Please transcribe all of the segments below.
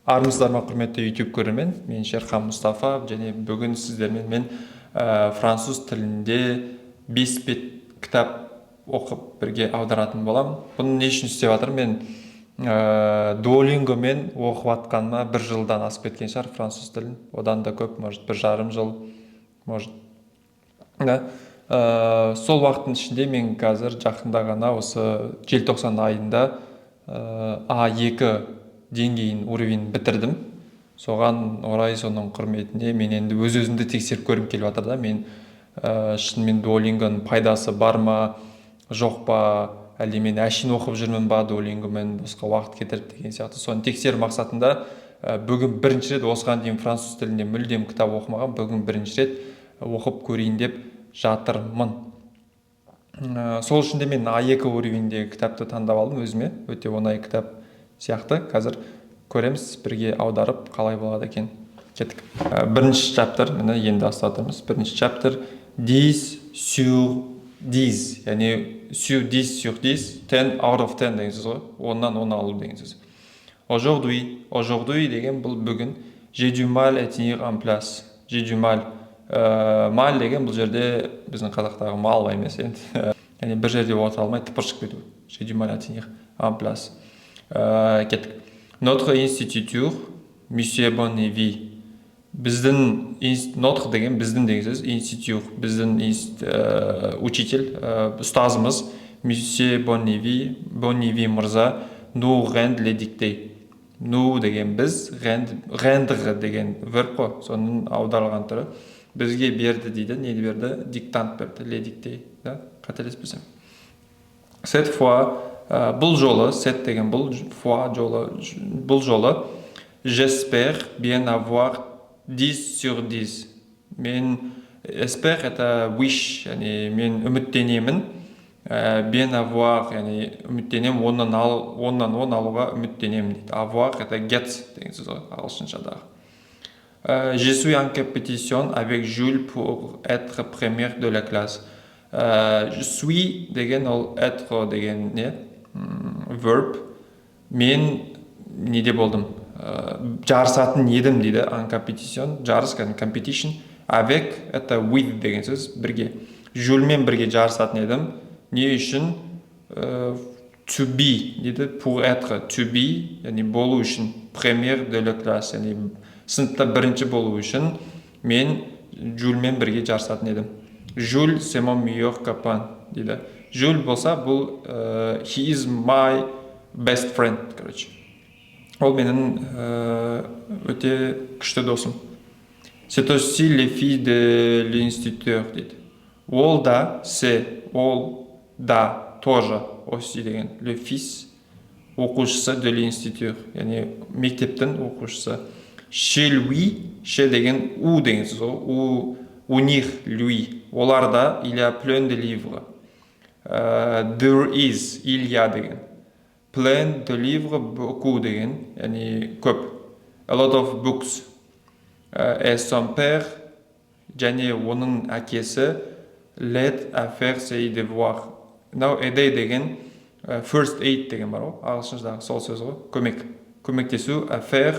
Армысыздар ма, құрметті YouTube көрермен! Мен Шерхан Мұстафа және бүгін сіздермен мен француз тілінде бес бет кітап оқып, бірге аударатын боламын. Бұны не үшін істеп жатырмын? Мен Дуолингомен оқып жатқаныма бір жылдан асып кеткен шығар француз тілін, одан да көп, может, 1,5 жыл, может, да. Сол уақыттың ішінде мен қазір жақында ғана, осы желтоқсан айында А2 деңгейін, уровень бітірдім. Соған орай, соның құрметіне мен енді өз өзімді тексеріп көргім келіп жатыр да. Мен шынымен Дуолингоның пайдасы бар ма, жоқ па, әлде мен әшейін оқып жүрмін ба Дуолингомен, босқа уақыт кетіріп деген сияқты. Соны тексеру мақсатында бүгін бірінші рет, осыған дейін француз тілінде мүлдем кітап оқымаған, бүгін бірінші рет оқып көрейін деп жатырмын. Сол үшін де мен А2 уровеньдегі кітапты таңдап алдым өзіме, өте оңай кітап сияқты. Қазір көреміз бірге аударып, қалай болады екен. Кеттік. Бірінші chapter, міне, енді бастап жатырмыз. Бірінші chapter: 10 sur 10, яғни sur 10, sur 10, 10 out of 10 деген сөз ғой, 10-нан 10 алу деген сөз. Aujourd'hui, aujourd'hui деген бұл бүгін. J'ai du mal à tenir en place. J'ai du mal, mal деген бұл жерде біздің қазақтағы мал емес енді, яғни бір жерде отыра алмай, тыпыршып кету. J'ai du mal à tenir en place. Кеттік. Notre instituteur, monsieur Bonnevie, біздің, notre деген біздің деген сөз, instituteur біздің, учитель, ұстазымыз, monsieur Bonnevie, Бонневи мырза, nous rend les dictées. Nous деген біз, rend, rendre деген verb қой, соның аударылған түрі. Бізге берді дейді. Нені берді? Диктант берді, les dictées да, қателеспесем. Cette fois, бұл жолы, cette деген бұл, fois жолы, бұл жолы, j'espère bien avoir 10 sur 10. Мен espère это wish, яғни мен үміттенемін, bien avoir, яғни үміттенемін, 10-нан 10 алуға үміттенемін дейді. Avoir это get деген сөз ғой ағылшыншадағы. Je suis en compétition avec Jules pour être première de la classe. Je suis деген ол être деген не, verb. Мен неде болдым? Жарысатын едім дейді. En compétition жарыс, кәдімгі competition. Avec это with деген сөз, бірге. Жюльмен бірге жарысатын едім. Не үшін? To be дейді, pour être, to be, яғни болу үшін, première de la classe, яғни сыныпта бірінші болу үшін мен Жюльмен бірге жарысатын едім. Жюль, c'est mon meilleur copain дейді. Жюль болса бұл he is my best friend, короче, ол менің өте күшті досым. C'est aussi le fils de l'instituteur дейді. Ол да, c'est ол да, тоже, aussi деген le fils оқушысы, de l'instituteur, яғни мектептің оқушысы. Chez lui, chez деген у деген сөз ғой, у них, lui, оларда, il y a plein de livres. There is, il y a деген plein de livres, beaucoup деген, яғни көп, a lot of books. Et son père, және оның әкесі, l'aide à faire ses devoirs. Мынау aider деген first aid деген бар ғой ағылшыншадағы, сол сөз ғой, көмек, көмектесу, à faire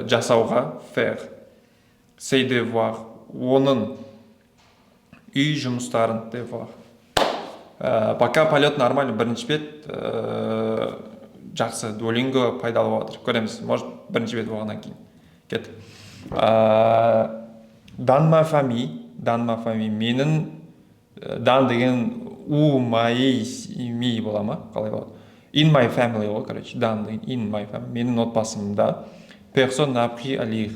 жасауға, faire ses devoirs, оның үй жұмыстарын, devoir. Пока полет нормально. Бірінші бет жақсы, Дуолинго пайдалы болып жатыр. Көреміз, может, бірінші бет болғаннан кейін. Кеттік. Dans ma famille, dans ma famille, менің, dans деген у моей семьи бола ма, қалай болады? In my family ғой, короче. Dans деген in my family, менің отбасымда. Personne n'a appris à lire.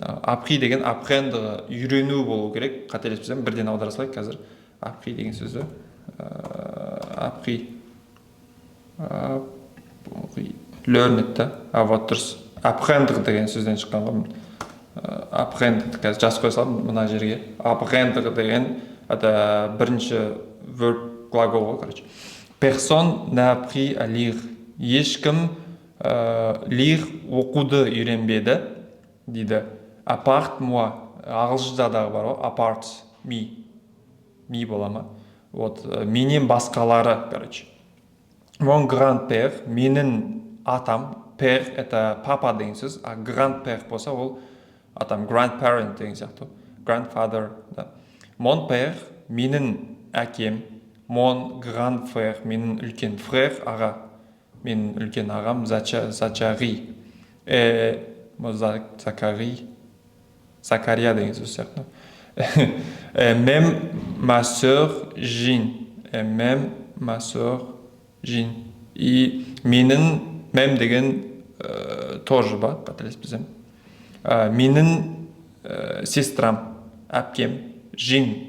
Appris деген apprendre, үйрену болу керек, қателеспесем. Бірден аудара салайық қазір appris деген сөзді. Appris, appris, learn да. А, вот, дұрыс, apprendre деген сөзден шыққан ғой. Apprendre қазір жазып қоя саламын мына жерге. Apprendre деген это бірінші verb, глагол ғой, короче. Personne n'a appris à lire, ешкім lire, оқуды үйренбеді дейді. À part moi, ағылшыншадағы бар ғой, apart me, me бола ма? Вот, менен басқалары, короче. Mon grand-père, менің атам. Père это папа деген сөз, а grand-père болса, ол атам, grandparent деген сияқты, grandfather да. Mon père менің әкем, mon grand frère менің үлкен, frère аға, менің үлкен ағам Зачари, Закари, Закария деген сөз сияқты. Même ma sœur Jean, même ma sœur Jean, и менің, même деген тоже ба, қателеспесем, менің сестрам, әпкем Жин.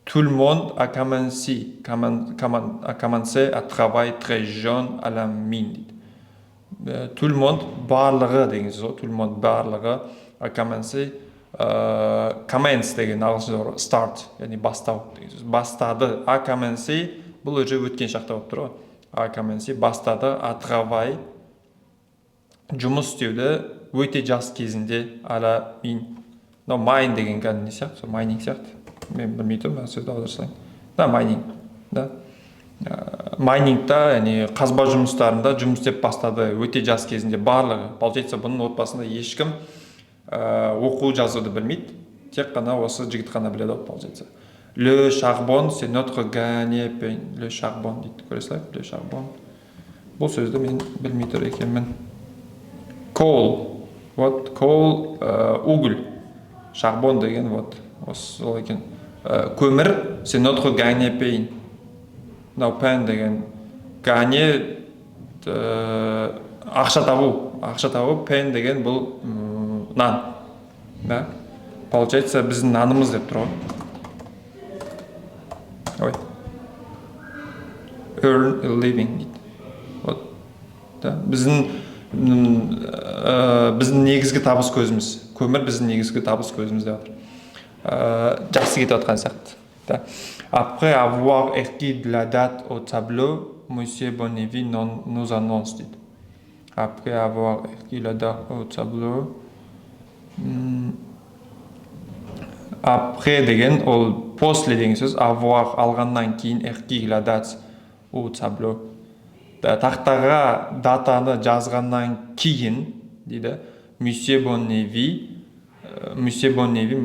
Tout le monde a commencé à travailler très jeune à la mine дейді. Tout le monde барлығы деген сөз ғой. Tout le monde барлығы, a commencé, commence деген ағылшынша start, яғни бастау деген сөз, бастады. A commencé бұл уже өткен шақта болып тұр ғой. A commencé бастады, à travailler жұмыс істеуді өте жас кезінде, à la mine. Мынау mine деген кәдімгі не сияқты, сол майнинг сияқты. Мен білмей тұрмын, сөзді аудара салайын да. Майнинг да, майнингта, яғни қазба жұмыстарында жұмыс істеп бастады өте жас кезінде барлығы. Получается, бұның отбасында ешкім оқу жазуды білмейді, тек қана осы жігіт қана біледі ғой, получается. Le charbon, c'est notre gagne-pain. Le charbon дейді, көре салайық. Le charbon, бұл сөзді мен білмей тұр екенмін. Coal, вот coal, уголь, charbon деген вот осы сол екен. Көмір, c'est notre gagne-pain. Мынау pain деген gagne ақша табу, ақша табу. Pain деген бұл нан да. Получается, біздің нанымыз деп тұр ғой. Ой, earn a living дейді, вот да. Біздің негізгі табыс көзіміз көмір, біздің негізгі табыс көзіміз деп жатыр. Жақсы кетіп жатқан сияқты да. Après avoir écrit la date au tableau, monsieur Bonnevie nous annonce дейді. Après avoir écrit la date au tableau, après деген ол после деген сөз, avoir алғаннан кейін, écrit la date au tableau, тақтаға датаны жазғаннан кейін дейді, monsieur Bonnevie, monsieur Bonnevie,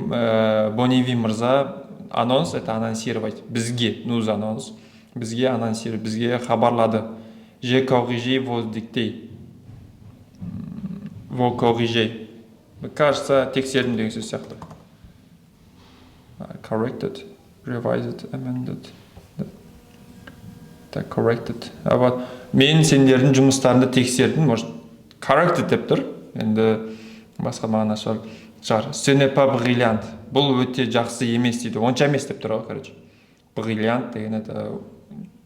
Бонневи мырза, annonce это анонсировать, бізге, nous annonce бізге, анонсировать бізге хабарлады. J'ai corrigé vos dictées, vos corrigés, кажется, тексердім деген сөз сияқты. Corrected, revised, amended, так, corrected. А вот мен сендердің жұмыстарыңды тексердім, может, corrected деп тұр, енді басқа мағынасы бар шығар. Ce n'est pas brillant, бұл өте жақсы емес дейді, онша емес деп тұр ғой, короче. Brillant деген это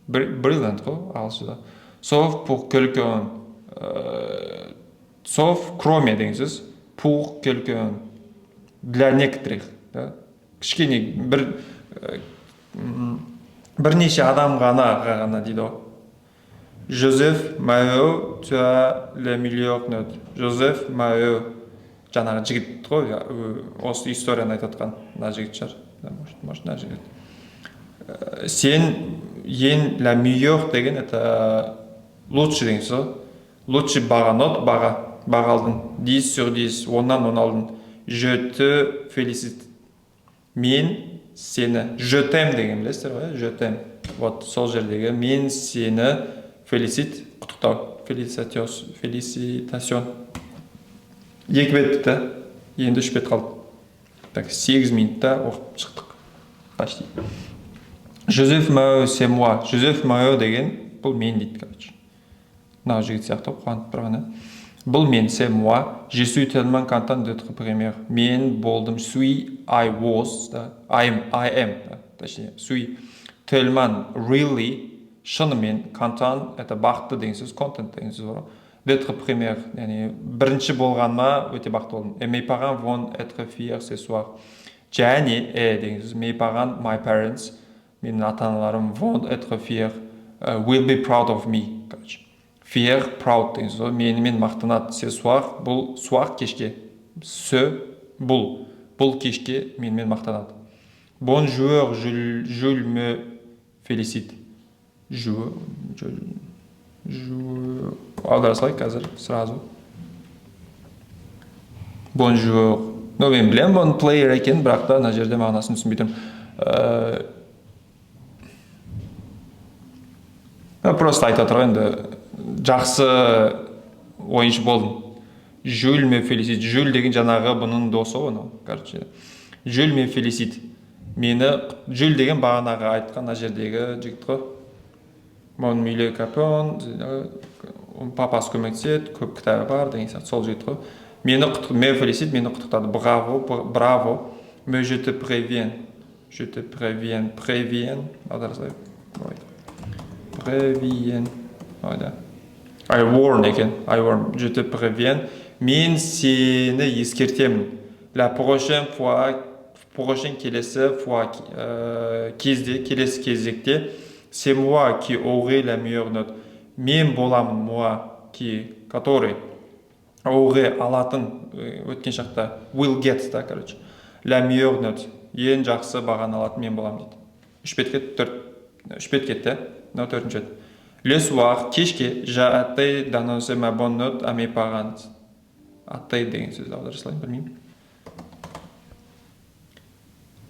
brilliant қой ағылшынша. Sauf pour quelqu'un, sauf кроме деген сөз, pour quelqu'un для некоторых да, кішкене бір бірнеше адам ғана дейді ғой. Жозеф Майо, tu as les meilleures notes. Жозеф Майо жаңағы жігіт қой, осы историяны айтып жатқан мына жігіт шығар да, может, мына жігіт. Сен ең, la meilleure деген это лучший деген сөз ғой, лучший баға, note баға, баға алдың, 10 sur 10, 10-нан 10 алдың. Je te félicite, мен сені, je t'aime деген білесіздер ғой, иә, je t'aime, вот сол жердегі мен сені, félicite құттықтау, félicitation. Екі бет бітті, енді үш бет қалды. Так, 8 минутта оқып шықтық почти. Жозеф Мао, c'est moi. Жозеф Мао деген бұл мен дейді, короче, мынау жігіт сияқты қуанып тұрған, иә. Бұл мен, c'est moi. Je suis tellement content d'être premier, мен болдым, suis, I was да, I am да, точнее suis, tellement really шынымен, content это бақытты деген сөз, content деген сөз бар ғой, d'être premier, яғни бірінші болғаныма өте бақытты болдым. Et mes parents vont être fiers ce soir, және et деген сөз, mes parents, my parents, менің ата аналарым, vont être fiers, will be proud of me, короче, fier proud деген сөз ғой, менімен мақтанады. Ce soir бұл soir кешке, ce бұл кешке менімен мақтанады. Bonjour Jules, Jules me félicite. Joueur, joueur. Аудара салайық қазір сразу. Bonjour. Ну, мен білемін bon player екенін, бірақ та мына жерде мағынасын түсінбей тұрмын. Просто айта тұрайын енді, жақсы ойыншы болдым. Жюль me félicite. Жюль деген жаңағы бұның досы ғой, анау, короче. Жюль me félicite. Мені Жюль деген бағанағы айтқан мына жердегі жігіт қой. Mon milieu капон, папасы көмектеседі, көп кітабы бар деген сияқты, сол жігіт қой. Мені me félicite, мені құттықтады. Браво, браво. Mais je te préviens. Je te préviens, préviens. Аудара салайық. Ой. Préviens. Ой, да. I warn екен. I warn. Je te préviens. Мен сені ескертемін. La prochaine fois, prochaine келесі fois, кезде, келесі кезекте, c'est moi qui aurai la meilleure note. Мен боламын, moi, qui, который aurai алатын, өткен шақта will get, да, короче. La meilleure note. Ең жақсы бағаны алатын мен боламын дейді. Үш бет кетті, төрт, үш бет кетті, мынау төртінші бет. Le soir, кешке, j'ai hâte d'annoncer ma bonne note à mes parents. Hâte деген сөзді аудара салайын, білмеймін.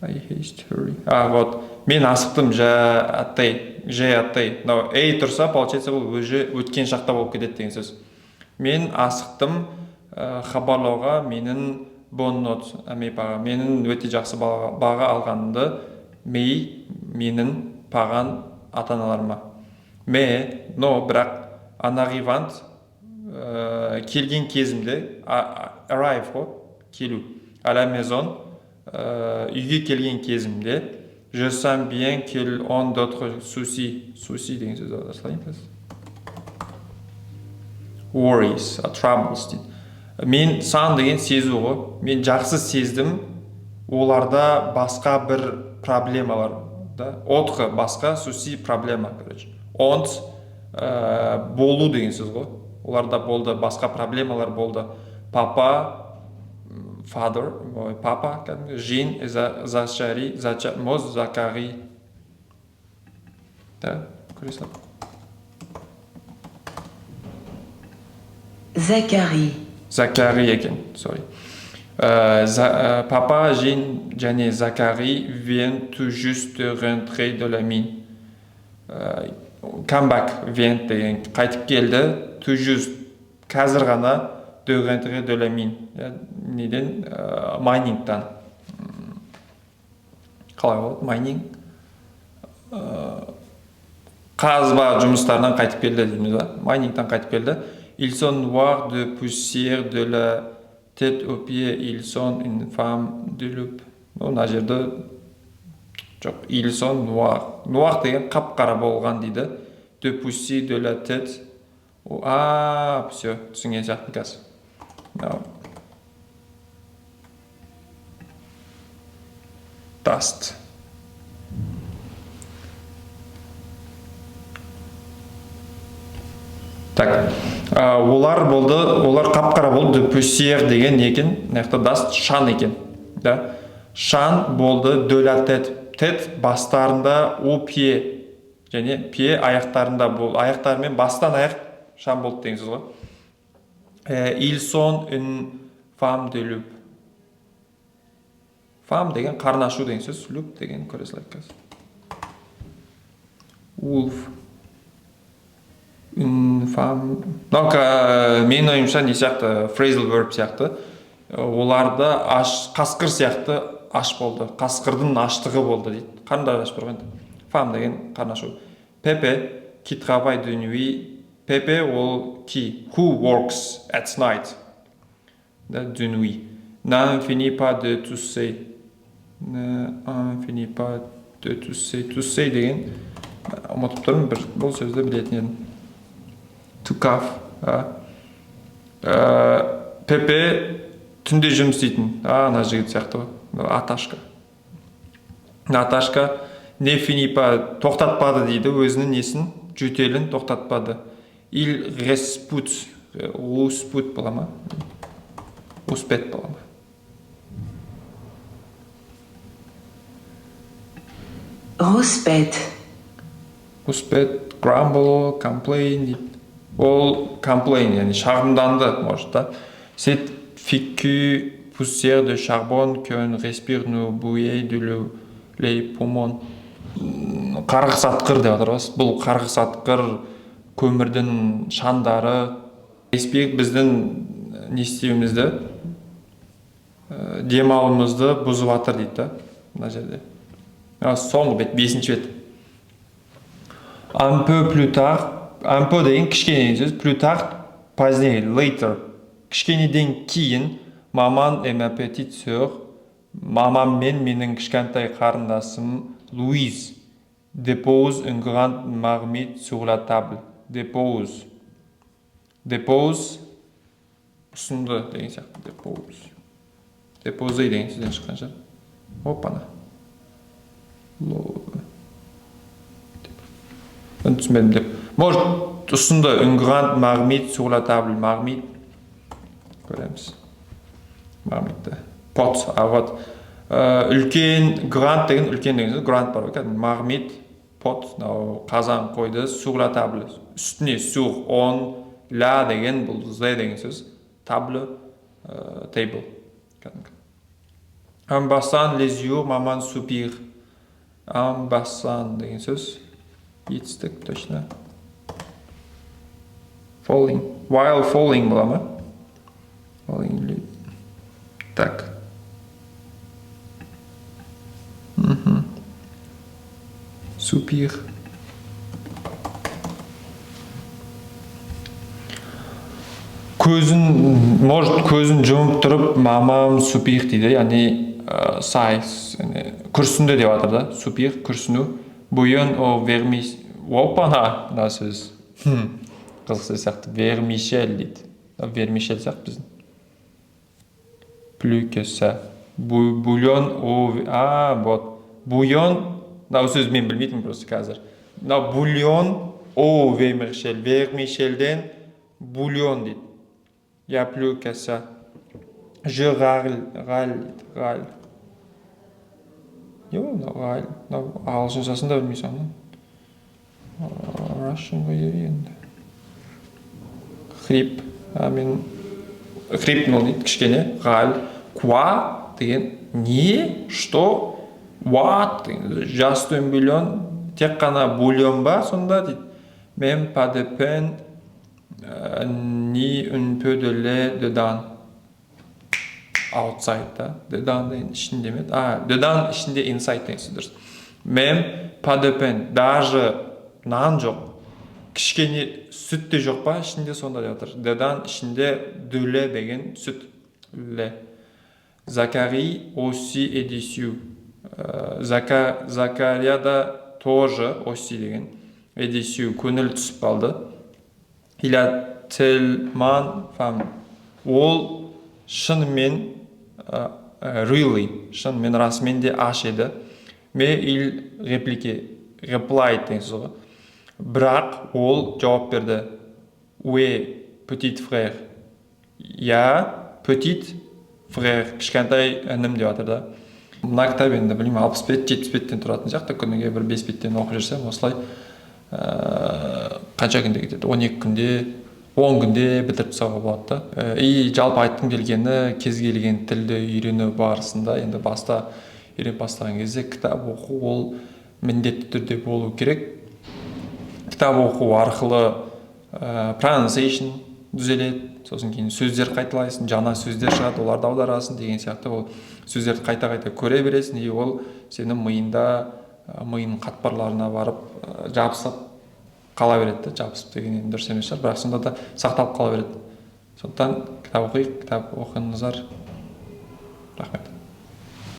I haste, hurry. А, вот. Мен асықтым, j'ai hâte, j'ai hâte. Мынау эй тұрса, получается, бұл уже өткен шақта болып кетеді деген сөз. Мен асықтым, хабарлауға менің bonne note à mes parents. Менің өте жақсы баға алғанымды мей, менің паған ата-аналарыма. Ме, но, бірақ, en arrivant, келген кезімде, arrive ғой, келу, à la maison, үйге келген кезімде, je sens bien qu'ils ont d'autres soucis. Soucis деген сөз аудара салайын қазір. Worries, troubles дейді. Мен сан деген сезу ғой. Мен жақсы сездім, оларда басқа бір проблемалар, да? Отқы басқа, souci проблема, короче. Ont, болу деген сөз ғой. Оларда болды, басқа проблемалар болды. Папа, father, ой, папа, кәдімгі, Жин, Зашари, Зача, Моз, Закари. Да, көре сал. Закари. Закари екен, sorry. Папа, Жин және Закари vient tout juste de rentrer de la mine. Come back, vient деген қайтып келді, tout juste қазір ғана de rentrer de la mine. Неден? Майнингтан. Қалай болады? Майнинг. Қазба жұмыстарынан қайтып келді дейміз ба? Майнингтан қайтып келді. Ils sont noirs de poussière de la tête aux pieds. Ils sont une femme de loup. Ну, мына жерде жоқ. Ils sont noirs. Noir деген қап-қара болған дейді. De poussière de la tête. А, всё, түсінген сияқтымын қазір. Мынау. Dust. Так, олар болды, олар қап-қара болды, poussière деген не екен? Мына жақта dust шаң екен, да? Шаң болды, de la tête. Tête бастарында, о пие және пие аяқтарында болды. Аяқтарымен бастан аяқ шаң болды деген сөз ғой. Ils sont une femme de loup. Femme деген қарны ашу деген сөз, loup деген көре салайық қазір. Wolf. Une femme. Мынау менің ойымша не сияқты, phrasal verb сияқты. Оларда аш, қасқыр сияқты аш болды. Қасқырдың аштығы болды дейді. Қарындары аш бар ғой енді. Femme деген қарны ашу. Пепе, qui travaille de nuit. Пепе ол qui, who works at night. Да, de nuit. N'en finit pas de tousser. N'en finit pas de tousser. Tousser деген, ұмытып тұрмын, бір бұл сөзді білетін едім. To cough. Пепе түнде жұмыс істейтін. Ана жігіт сияқты ғой. Аташка. Наташка не finit pas, тоқтатпады дейді, өзінің несін, жөтелін тоқтатпады. Il respute, руспут бола ма? Руспет бола ма? Rouspète. Rouspète, grumble, complain дейді. Ол complain, яғни шағымданды, может, да. Cette fichue poussière de charbon qu'on respire nous bouille de les poumons. Қарғыс атқыр деп жатыр ғой. Бұл қарғыс атқыр көмірдің шаңдары. Respire біздің не істеуімізді, демалуымызды бұзып жатыр дейді да мына жерде. Соңғы бет, бесінші бет. Un peu plus tard, un peu деген кішкене деген сөз, plus tard позднее, later. Кішкенеден кейін maman et ma petite sœur, мамам мен менің кішкентай қарындасым Луиз, déposent une grande marmite sur la table. Dépose. Dépose ұсынды деген сияқты. Dépose. Déposer деген сөзден шыққан шығар. Опана. Түсінбедім деп. Может, ұсынды une grande marmite sur la table. Marmite. Көреміз. Marmite. Pot. А вот. Үлкен, grand деген үлкен деген сөз. Grand бар ғой кәдімгі. Marmite, pot, мынау қазан қойды. Sur la table. Үстіне sur, on, la деген бұл the деген сөз. Table, table. Кәдімгі. En baissant les yeux, maman soupire. En baissant деген сөз. Етістік, точно. Falling. While falling бола ма? Falling. Так. Soupir. Көзін, может, көзін жұмып тұрып, мамам soupir дейді, яғни sigh, яғни күрсінді деп жатыр да. Soupir, күрсіну. Bouillon au vermis. Опана, мына сөз. Қызық сөз сияқты. Вермишель дейді. Вермишель сияқты біздің. Plus que ça. Bouillon au... А, вот. Bouillon, мынау сөз мен білмейтінмін просто қазір. Мынау бульон au vermicelli. Вермишельден бульон дейді. Я plus que ça. Je râle, râle дейді, râle. Не ол мынау râle? Мынау ағылшыншасын да білмейсің ғой. Russian ғой енді. Хрип. А, мен хрип мынау дейді кішкене. Râle. Quoi деген не, что, what деген. Juste un bouillon, тек қана бульон ба сонда дейді. Même pas de pain, ni un peu de lait dedans. Outside да. Dedans деген ішінде ме? А, dedans ішінде, inside деген сөз дұрыс. Même pas de pain, даже нан жоқ. Кішкене сүт те жоқ па ішінде сонда деп жатыр. Dedans ішінде, de lait деген сүт. Lait. Zacharie aussi est déçu. Закария да тоже, aussi деген. Est déçu, көңіл түсіп қалды. Il a tellement faim. Ол шынымен, really, шынымен расымен де аш еді. Mais il répliquait, replied деген сөз ғой. Бірақ ол жауап берді. Oui, petit frère. Я, petit frère, кішкентай інім деп жатыр да. Мына кітап енді білмеймін, 60 бет, 70 беттен тұратын сияқты. Күніге бір 5 беттен оқып жүрсем, осылай қанша күнде кетеді? 12 күнде, 10 күнде бітіріп тастауға болады да. И жалпы айтқым келгені, кез келген тілді үйрену барысында, енді баста үйреніп бастаған кезде кітап оқу ол міндетті түрде болу керек. Кітап оқу арқылы pronunciation түзеледі, сосын кейін сөздер қайталайсың, жаңа сөздер шығады, оларды аударасың деген сияқты. Ол сөздерді қайта-қайта көре бересің, и ол сенің миыңда, миының қатпарларына барып жабысып қала береді да. Жабысып деген енді дұрыс емес шығар, бірақ сонда да сақталып қала береді. Сондықтан кітап оқиық, кітап оқыңыздар. Рахмет.